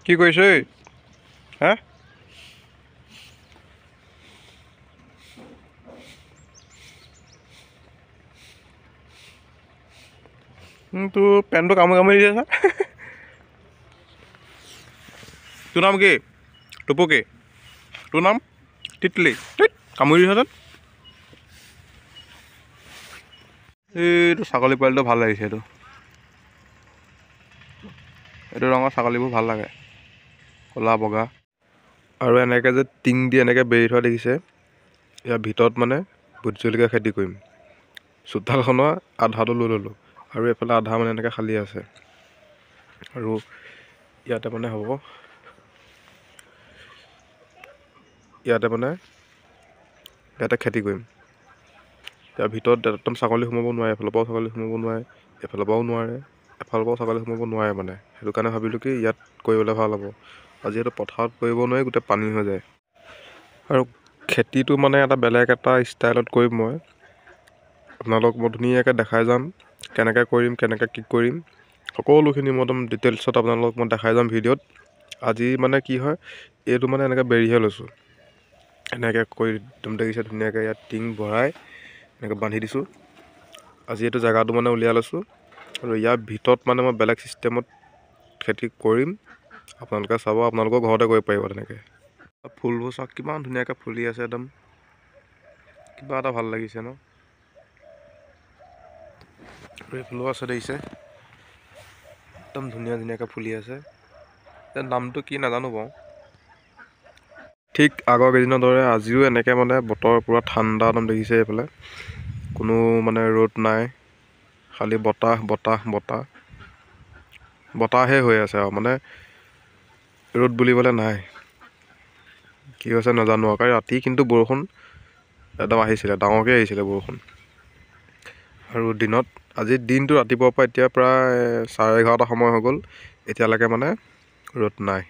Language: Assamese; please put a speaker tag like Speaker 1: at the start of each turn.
Speaker 1: কি কৰিছ ঐ? হা, তোৰ পেণ্টটো কামুৰি কামুৰি দিছে। তোৰ নাম কি? টুপুকি। তোৰ নাম তিতলি। কামুৰি দিছ। এইটো ছাগলী পোৱালিটো ভাল লাগিছে। এইটো ৰঙৰ ছাগলীবোৰ ভাল লাগে, ক'লা বগা। আৰু এনেকৈ যে টিং দি এনেকৈ বেৰি থোৱা দেখিছে, ইয়াৰ ভিতৰত মানে ভোট জলকীয়া খেতি কৰিম। চোতালখনৰ আধাটো লৈ ল'লোঁ আৰু এইফালে আধা মানে এনেকৈ খালী আছে। আৰু ইয়াতে মানে হ'ব, ইয়াতে মানে ইয়াতে খেতি কৰিম। ইয়াৰ ভিতৰত একদম ছাগলী সোমাব নোৱাৰে, এফালৰ পৰাও ছাগলী সোমাব নোৱাৰে, এফালৰ পৰাও নোৱাৰে, এফালৰ পৰাও ছাগলী সোমাব নোৱাৰে মানে। সেইটো কাৰণে ভাবিলোঁ কি ইয়াত কৰিবলৈ ভাল হ'ব। আৰু যিহেতু পথাৰত কৰিব নোৱাৰি, গোটেই পানী হৈ যায়। আৰু খেতিটো মানে এটা বেলেগ এটা ষ্টাইলত কৰিম মই। আপোনালোক মই ধুনীয়াকৈ দেখাই যাম কেনেকৈ কৰিম, কেনেকৈ কি কৰিম, সকলোখিনি মই একদম ডিটেইলছত আপোনালোকক মই দেখাই যাম ভিডিঅ'ত। আজি মানে কি হয়, এইটো মানে এনেকৈ বেৰিহে লৈছোঁ, এনেকৈ কৰি একদম দেখিছে ধুনীয়াকৈ ইয়াত টিং ভৰাই এনেকৈ বান্ধি দিছোঁ। আজি এইটো জেগাটো মানে উলিয়াই লৈছোঁ আৰু ইয়াৰ ভিতৰত মানে মই বেলেগ ছিষ্টেমত খেতি কৰিম। আপোনালোকে চাব, আপোনালোকৰ ঘৰতে কৰিব পাৰিব তেনেকৈ। ফুলবোৰ চাওক কিমান ধুনীয়াকৈ ফুলি আছে, একদম কিবা এটা ভাল লাগিছে ন। আৰু এইফালেও আছে দেখিছে, একদম ধুনীয়া ধুনীয়াকৈ ফুলি আছে। নামটো কি নাজানো বাৰু। ঠিক আগৰ কেইদিনৰ দৰে আজিও এনেকৈ মানে বতৰ পূৰা ঠাণ্ডা একদম দেখিছে। এইফালে কোনো মানে ৰ'দ নাই, খালি বতাহ বতাহ বতাহ বতাহে হৈ আছে আৰু, মানে ৰ'দ বুলিবলৈ নাই। কি হৈছে নাজানো আৰু। কাৰণ ৰাতি কিন্তু বৰষুণ একদম আহিছিলে, ডাঙৰকৈ আহিছিলে বৰষুণ। আৰু দিনত আজি দিনটো ৰাতিপুৱাৰ পৰা এতিয়া প্ৰায় 11:30 সময় হৈ গ'ল, এতিয়ালৈকে মানে ৰ'দ নাই।